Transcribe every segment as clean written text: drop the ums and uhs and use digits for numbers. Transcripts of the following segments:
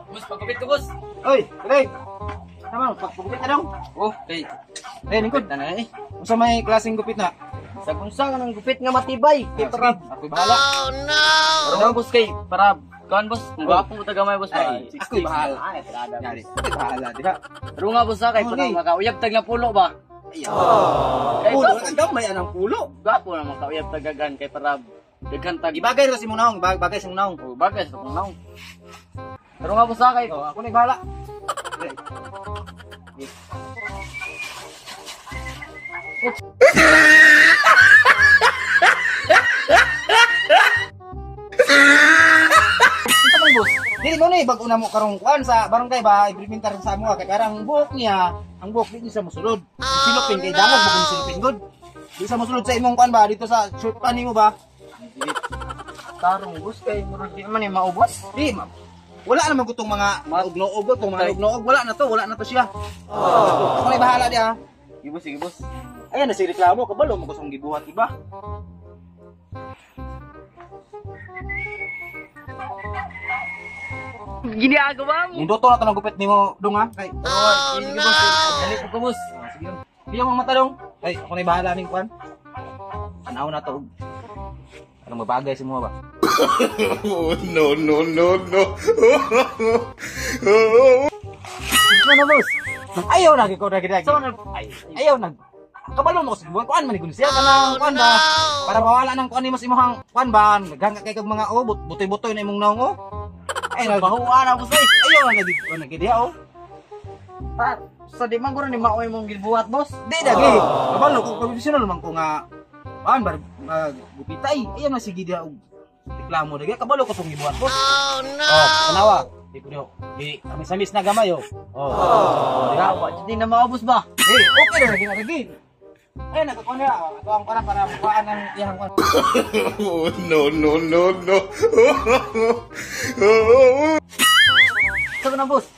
Boss, pagkupit ko, boss. Oy, dali. Tama, pagpugupit na dong. Oh, kay. Eh, lingkod. Na na eh. Unsa may klaseng gupit na? Sa kunsa ka ng gupit nga matibay. Kay para Ako'y bahala. Para boss kay para kuan boss, kung gwapo mo tagamay boss. Ay, ako'y bahala. Ay, tirada. Yari, ako'y bahala, di ba? Pero nga boss ha, kay para Okay. makauyab tag na pulo ba. Ay, Kay pulo, gwapo. ang gamay anang pulo. Gwapo na makauyab tag daghan kay para daghan tag Ibagay ra si mong naong, bagay sa mong naong. Oh, bagay sa kong naong. Pero nga boss ha, kay Oh, ako na bahala. Unsa man boss? Dili mo ni bag-o na mo karong kuan sa barangay ba implementar sa amo kay parang buhok niya, ang buhok di niya siya mosulod. Silupin kay dangog mo kung silupin gud. Di sa mosulod sa imong kuan ba dito sa short pan nimo ba? Tarong boss kay murag di man ni maubos. Di ma. Wala naman gutong mga maugnoog tong mga ugnoog, wala na to siya. Oh. Ako na bahala diha. Sige boss, sige boss. Ayan na si reklamo kabalo mo kusong gibuhat iba. Ginagawa mo. Nindoto na tanong gupit nimo dong ha. Kay Oh, sige boss. Dali po ko boss. Oh, sige lang. Biyang mga mata dong. Ay, ako na bahala ning kuan. Tanaw na to. Anong mabagay sa mga ba? Oh, no, no, no, no. Ano na boss? Ayaw na ko na gid. So, ay, Ayaw nag kabalo mo sa buwan kuan man gud siya kanang kuan ba para mawala nang kuan nimo sa imong kuan ba naghan ka kay kag mga oh butoy-butoy na imong naong oh. Ay nag bahuan na boss ay. Ayaw na gid na gid oh. Pa, sa di man guro ni maoy mong gibuhat boss. Di dagi. Kabalo ko professional man ko nga kuan bar gupitay. Ayaw na sige diha og reklamo dagi kabalo ko tong gibuhat ko. Oh no. Oh, tanawa. Di ko diho. Di amis-amis na gamay oh. Oh. Oh, di ba? Wa jud na maubos ba? Eh, okay na lagi na lagi. Ay, nagkakuan na. Ato ang kuan para kuan ang iyang kuan. Oh, no, no, no, no. Sa na boss?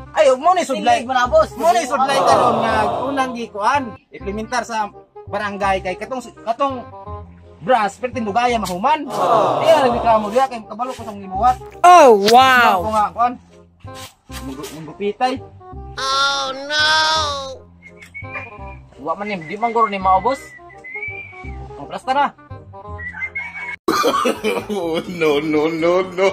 Ay, mo ni sudlay. Tingig mo na boss. Mo ni sudlay karon nga unang gikuan implementar sa barangay kay katong katong brass pero tindugaya mahuman. Oh. Ay, nagreklamo diha kay kabalo ko tong gibuhat. Oh, wow! Ako nga kuan. Munggupitay. Wa man ni di man guro ni maubos. Ang plasta na. Oh, no, no, no, no.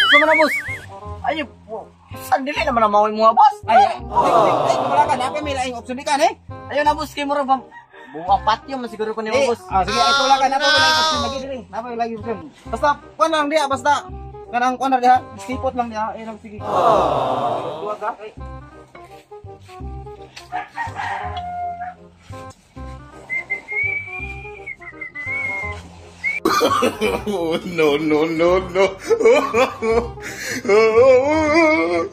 Sa man na boss? Ay, saan dili naman na maoy mo boss? Ay, ay, ay, ay, kumala ka na may laing option di ka eh. Ayun na boss kay murag ba buang patio man siguro ko ni Eh, boss. ah, sige, ay, wala ka, napay wala option lagi diri. Napay wala option. Basta kuan lang diha, basta kanang kuan na diha, skipot lang diha, ay lang sige. Oh. Duwa ka. Ay. Oh, no, no, no, no. Oh,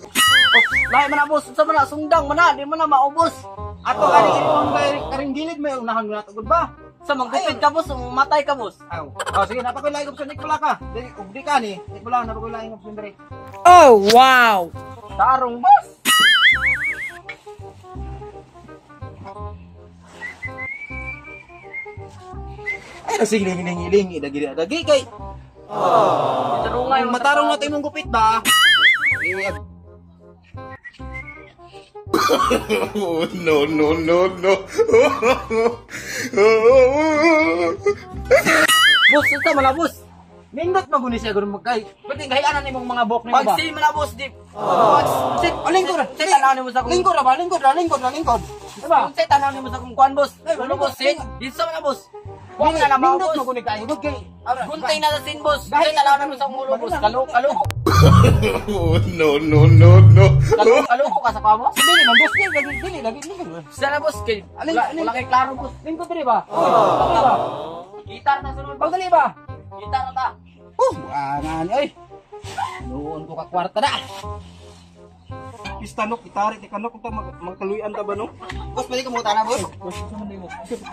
lahi man na boss, unsa man na sundang man na, di man na maubos. Ato kani imong kay karing gilid may unahan mo na tugod ba? Sa manggupit ka boss, matay ka boss. Aw. Oh, sige, napay ko laing option di ka. Dili ug di ka ni, di ko lang napay ko laing option diri. Oh, wow! Tarong boss. Ay, sige lingi lingi dagi dagi kay. Tarungay Kung matarong na imong gupit ba? Eh, Oh, no, no, no, no. Boss, unsa man na boss? Nindot maguni siya gud magkay. Pwede gahianan imong mga buhok nimo ba? Pag say man na boss di. Pag sit, Oh, lingkod ra. Sit tanaw nimo sa kung Lingkod ra ba? Lingkod ra, lingkod ra, lingkod. Diba? Sit tanaw nimo sa kung kuan boss. Ay, Ano boss lingkod. sit? Di sa man na boss. Wa man na Nindot maubos. maguni kayo gud kay. Guntay na sa sin boss. Dahil- Sit tanaw nimo sa kung ulo boss. Kalo kalo. Oh, no, no, no, no. Kalo kalo ka sa kuan boss. Dili man boss, dili lagi dili lagi lingkod. Sa na boss kay Alin- wala alin- wala kay klaro boss. Lingkod diri ba? Oy, dali ba? Gitar na sunod boss. Pagdali ba? Gitar na ta. Angan oy. Noon ko ka kwarta na. Pista no, kitari ti kanok unta magkaluyan ta ba no? Boss, pwede ka mo tana, boss?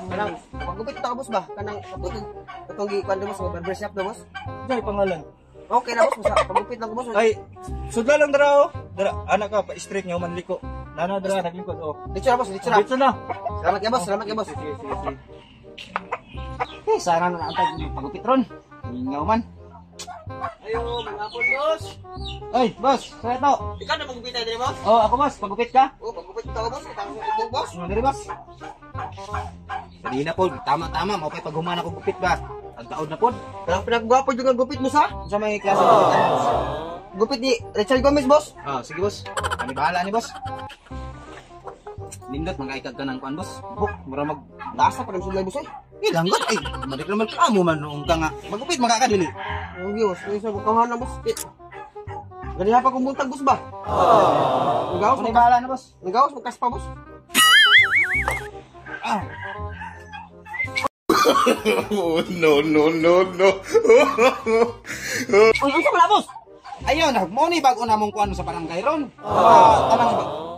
Kanang pagupit ta boss ba? Kanang pagupit katong gi kuan boss, barber shop na boss. Dai pangalan. Okay na boss, basta pagupit lang ko boss. Ay, sudla lang dara oh. Dara, anak ka pa straight nga man liko. Nana dara naglingkod oh. Dito na boss, dito na. Dito na. Salamat ka boss, salamat ka boss. Sige, sige, sige. Eh, sana na ang pagupit ron. Mingaw man. Ayo, mga hapon, boss. Oy, boss, sa ito. Ikaw na magupit tayo, boss? Oh, ako boss, pagupit ka? Oh, pagupit ka, boss. Itang mo, boss. Ano diri, boss? Kanina po, tama-tama, mao pa'y paghuman ako gupit ba? Ang taon na po. Parang pinagwapo yung gupit mo sa? Sa may klase ng gupitan, boss? Gupit ni Richard Gomez, boss. Ah, sige boss. Ani bahala ni boss. Nindot mga ikag ka ng kuan boss. Buk, mura mag Taas na pa ng sulay, boss, eh. Ilanggot ay marik naman ka mo man noong ka nga. Magupit mga kadili. Okay, boss. Ay, sa bukahan na, boss. Eh, Ganyan pa kung buntag, boss ba? Nagawas Ako na bahala na boss. Nagawas mo kaspa, boss. Ah, Oh, no, no, no, no. Uy, unsa man na, boss? Ayun, mo ni bago na mong kuan sa barangay ron. Kanang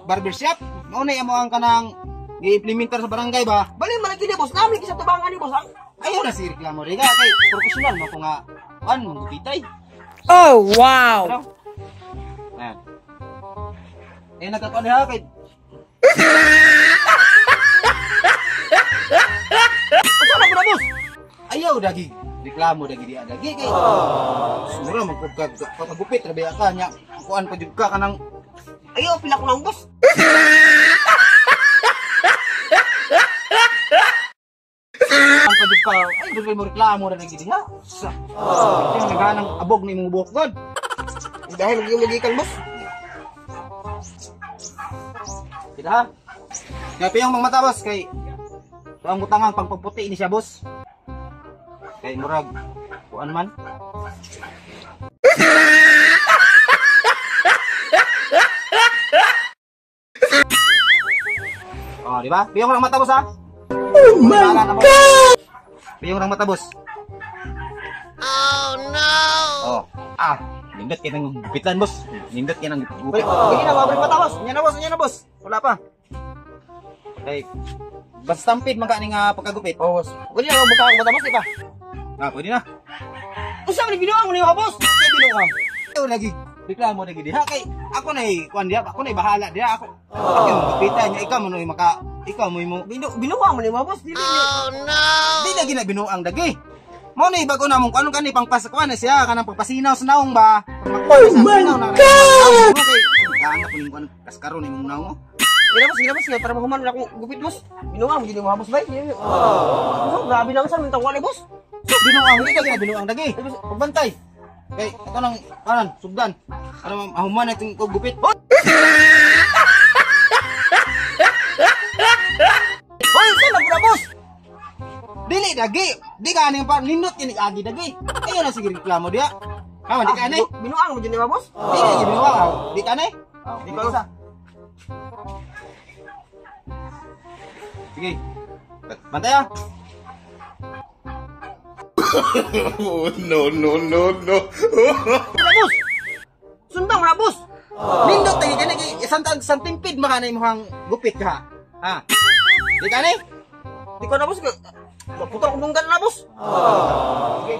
barbershop. Mao ni amo ang kanang gi-implementer sa barangay ba? Bali man kini, boss. Nami kisa tubangan ni boss. Ayaw na si reklamo rin kay professional mo ko nga kuan manggupitay. Oh, wow! Ano? Ayan. Eh nagkakuan ha kay Unsa man na, boss? Ayaw dagi reklamo dagi di dagi kay sura magpugkag pagupit rabi ka nya kuan pa jud ka kanang Ayaw, pila ko lang, boss. Ang pa jud ka ay dili mo reklamo ra dagi diha. Sa. Oh. Naghanang abog ni imong buhok god. Dahil magigikan, boss. Kita ha. Kaya piyong mga mata boss kay ang butangan pangpagputi ni siya boss. Kay murag kuan man. Oh, di ba? Piyong lang mata boss ha. Oh my God! Piyong lang mata boss. Oh no. Oh, ah, nindot kay nang gupitan boss. Nindot kay nang gupit. Sige na, mabalik mata, boss. Nya na boss, nya na boss. Wala pa. Kay basta stampede man ka ni nga pagkagupit. Oh, boss. Pwede na buka ang mata, boss, di ba? Ah, pwede na. Unsa man binuang mo niyo, boss? Kay binuang. Ayaw lagi reklamo lagi diha kay ako na kuan diha, ako na bahala diha ako. Ako yung gupitan niya ikaw mo no maka ikaw mo mo Binuang mo niyo, boss. Dili. di lagi na binuang dagi. Mo na bago na mong kuan kani pangpasakuan na siya kanang pagpasinaw sa naong ba. Oh my God! Kay gana ko ning kuan kaskaron imong naong. Oh. Sige na, boss. Sige, para mahuman na akong gupit, boss. Binuang mo niyo, boss, bay. Oh, grabe lang sa mintang wala, boss. So, binuang di lagi na binuang dagi. Pagbantay. Kay ato nang kanan sugdan. Ano mahuman na itong gupit. Hoy, saan na boss? Dili dagi. Di ka aning pa nindot kini agi dagi. Ayo na sige reklamo diha. Ha, di ka ani. Binuang mo dyan niyo, boss? Di ka binuang. Di ka ani. Di ka sa. Sige. Bantay ah. Oh, no, no, no, no. Boss! Sundang mo na, boss! Nindot lagi kani kay isang isang timpid maka na imong gupit ka. Ha. Di ka ani. Di ko na, boss. Putol kong dunggan na, boss. Sige.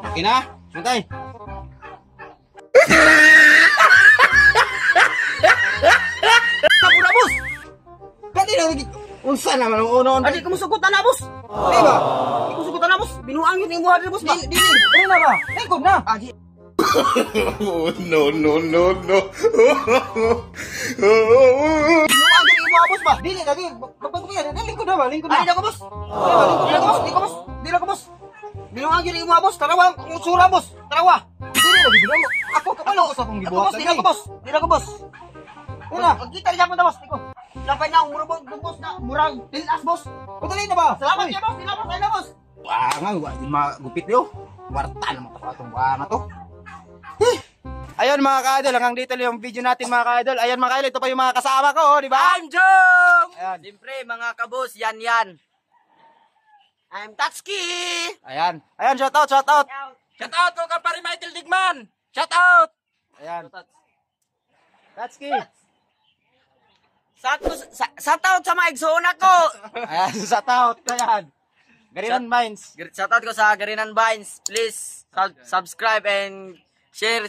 Okay na. Bantay. Kapo na, boss! Kani na unsa naman ang uno? Adi ko musugutan na, boss! Di ba? Di ko sugutan na, boss. Binuang yun yung buhat boss ba? Dili, dili. Ano na ba? Lingkod na. Ah, di. Oh, no, no, no, no. Binuang yun yung buhat, boss ba? Dili lagi. Pagpagpag yan. Lingkod na ba? Lingkod na. Ay, di ako, boss. Di na ko, boss. Di ko, boss. Di na ko, boss. Binuang yun yung buhat, boss. Tarawa, ang sura, boss. Tarawa. Dili lagi binuang. Ako kabalo ko sa akong Ako, gibuhat. boss. Di na ko, boss. Di na ko, boss. Una. Pagkita rin ako na, boss. Di ko. Lapay na, umuro, boss na. Murang, tilas, boss. Padali na ba? Salamat kayo, boss. Di na, boss. Ay na, boss. Wah, nga, wa, di magupit niyo. Warta naman to atong buha nga to. Ayun mga ka-idol, hanggang dito lang yung video natin mga ka-idol. Ayun mga ka-idol, ito pa yung mga kasama ko, oh, di ba? I'm Jong! Ayan. Siyempre, mga kabos, yan yan. I'm Tatsuki. Ayan. Ayan, shout out, shout out. Shout out ko kapare Michael Digman! Shout out! Ayan. Tatsuki. Shout out sa mga igsoon ako! Ayan, shout out. Ayan. Garinan Mines. Shout out ko sa Garinan Vines. Please, subscribe and share.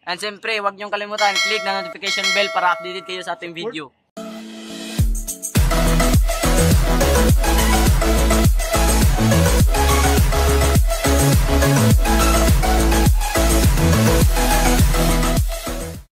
And siyempre, huwag niyong kalimutan, click na notification bell para updated kayo sa ating video.